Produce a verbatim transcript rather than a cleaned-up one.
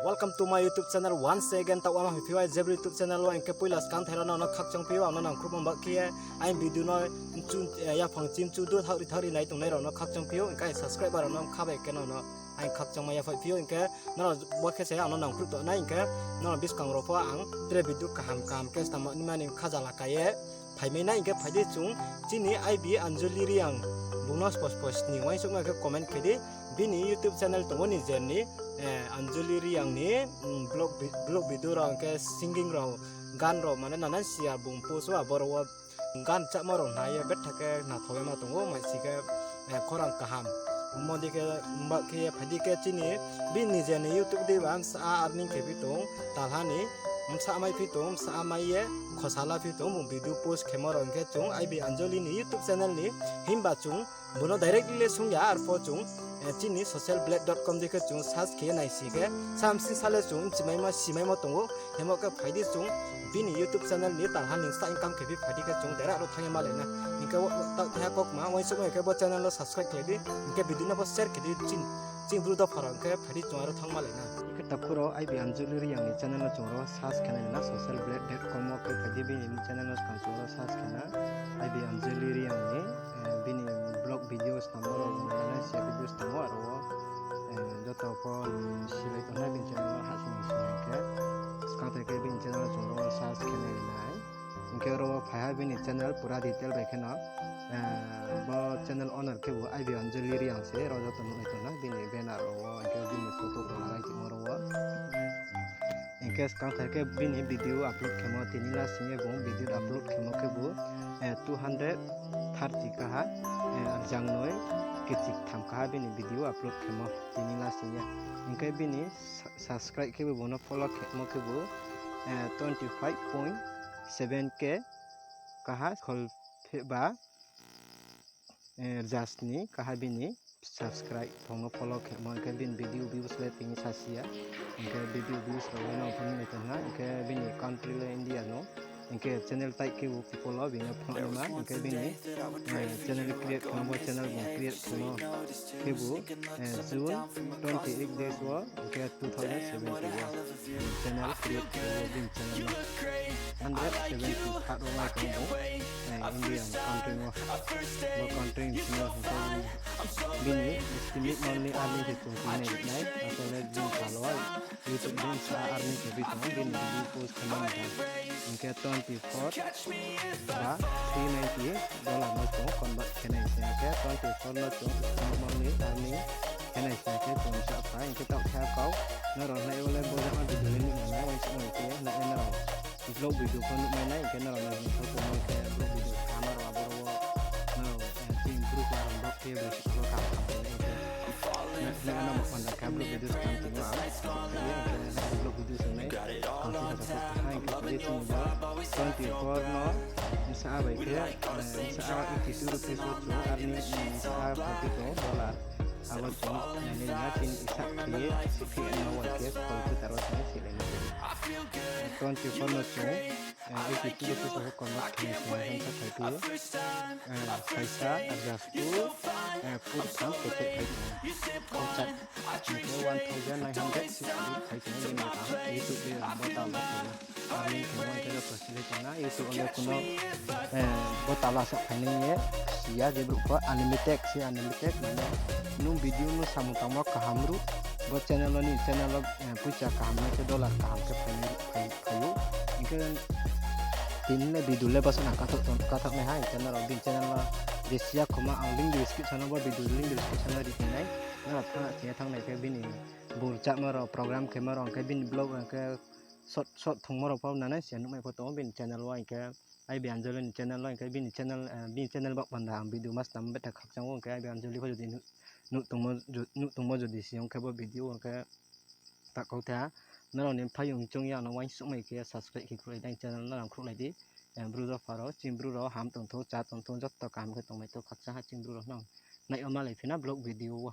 Welcome to my YouTube channel once again. Taoh wama hoiphi wai jebri YouTube channel wo hing khe poila skang thai rao no khakchang phi ou, ang no nangkhruhmo ba khe ye, aini video no mchu, eh, yaphang chimchu du thaohri thaohri nai tongnai rao no khakchang phi ou, hing khe subscriber rao no kha bai khe no no ang khakchangma yaphaih phi ou, hing khe nrao bo khe se ang no nangkhruh tongnai, hing khe nrao buskang rao pho ang tre video kaham kaham khe snam ni mani khajala ka ye phaimai nai, hing khe phai di chung chini I B Anjali Reang, bung no spo spo sni uaingsouhma khe comment khe di, bini YouTube channel tong ou ni je ni, eh, Anjali Reang ni, mm, vlog vi-, vlog video rao hing khe singing rao, gan rao mane nana sia bung post ou, aboro wo gan chahma rao hna ye betha khe hna thao ye ma tong ou, mai si khe, eh, khorang kaham. Omo di khe, mba khe ye phai di khe chini, bini je ni YouTube di ba bsa earning khe phi tong, talha ni, bsa mai phi tong, bsa mai ye, khosa la phi tong, bung video post khemo rao hing khe chung I B Anjali ni YouTube channel ni, himba chung, bung no directly le sung ya, arpho chung, eh, chini social blade dot com di khe chung search khe ye nai si khe, samsi sa le chung chimaimo simaimo tong ou, hemo khe phai di chung, bini YouTube channel ni talha ni sa income khe phi phai di khe chung dera ro thanng ye malai na. Hing khe wo, ta, ta khe kma, uaingsouhma khe bo channel no subscribe khlai di, hing khe video no pho share khe di, chini, chini bru dopha rao hing khe phai di chung aro thanng malai na. Hing khe takhu rao I B Anjali Reang ni channel no chung ro search khe nai na, social blade dot com wo khe phai di bini channel no skang chung ro search khe na, I B Anjali Reang ni, eh, bini vlog videos tamo rao, nana sia videos tamo aro wo, eh, joto pho, mm, silai tongnai bini channel no hahsoing ni sing khe, skang thai khe bini channel no chung ro search khe nai nai. Hing khe aro wo phai ha bini channel pura detail bai khe no, eh, bo channel owner khe bo I B Anjali Reang se, aro joto nuh nai tong na, bini banner rao wo, hing khe bini photo rao lagai tongmo rao wo. Hing khe skang thai khe bini video upload khemo tini last sing ye bung video upload khemo khe bo, eh, two hundred thirty kaha, eh, rjangnoi kechik tham kaha bini video upload khemo tini last sing ye. Hing khe bini sa-, subscribe khe bo bung no follow khemo khe bo, eh, twenty five point seven K kaha kholphehba, eh, rjasni kaha bini subscribe phone no follow khemo, hing khe bini video views le tini sasi ya, hing khe video views rao le no phone ni tong na, hing khe bini country le India no, hing khe channel type khe bo people wo bini phone ni ma, hing khe bini, eh, channel create khemo, bo channel bung create khemo khe bo, eh, June twenty eight days wo, hing khe two thousand seventeen wo, eh, channel create khe bo bini channel no hundred seventy third wo mai tong bo, eh, Indian country wo, bo country ni sing yo hing khe bini estimate monthly earning khe chung tini nai nai, asole bini pal wo YouTube bini sa earning khe bi tong, bini video post khe mani tong. Hing khe twenty four ba three ninety dollar no chung convert khe nai sing khe twenty four no chung estimate monthly earning khe nai sing khe chung sa pha, hing khe taoh khe kau, nrao nai wo le bo jama video le nuh nai, uaingsouhma khe nai nrao vlog video pho nuhmai nai, hing khe nrao nai hing khe tongmo khe vlog video kaham rao aboro wo nrao, eh, chini bru khe rao vlog khe bo si khe kaham kaham khe nai khe nai nrao ma panda khe vlog video skang tini ma khe ye hing khe vlog video se nai kangsi kasa khe ha hing khe ye chini bo twenty four no bsa bai khe, eh, bsa eighty two rupees wo chung earning, bsa forty two dollar. Abo chung nai nai na chini isa khe ye si khe no wai khe call khe taro chung si lai nai. Twenty four no chung, eh, eighty two rupees wo convert khe nai sing khe sa phai khe, eh, phaisa rja sku, eh, purtham khe khe phai tong. Khorcha hing khe one thousand nine hundred sixty eight phai tong, bini rang YouTube ni rang bo tala tong. Earning khe mo hing khe joto silai tong na, YouTube wo le kuno, eh, bo tala sa phai nai ye si ya, je brouh pho unlimited se, unlimited mane nung video no samung tangmo kaham ruh, bo channel wo ni channel wo, eh, poicha kaham nai khe dollar kaham khe phai nai, phai, phai ou. Hing khe tini le video le bsa nang kathok tong, kathok nai ha, hing khe nrao bini channel wo je si ya khoma ang link description wo bo video link description wo ri tong nai. Nrao thanng, thanng nai khe bini bung rchahmo rao, program khemo rao, hing khe bini vlog, hing khe short, short thungmo rao pho nana se nuhmai pho tong ou bini channel wo, hing khe I B Anjali ni channel wo, hing khe bini channel, eh, bini channel baoh panda ang video ma snam betha khakchang ou, hing khe I B Anjali pho jodi nuh, nuh tongmo, jo-, nuh tongmo jodi si ong khe bo video, hing khe takhou the, nrao ni mphaiyong choung ya no uaingsouhmai khe subscribe khe khruhlai di, channel no nang khruhlai di, eh, bru dopha rao, chini bru rao ham tongthou, chá tongthou, joto kaham khe tongmai thou, khakchang ha chini bru rao no nai yo malai phi na vlog video wo.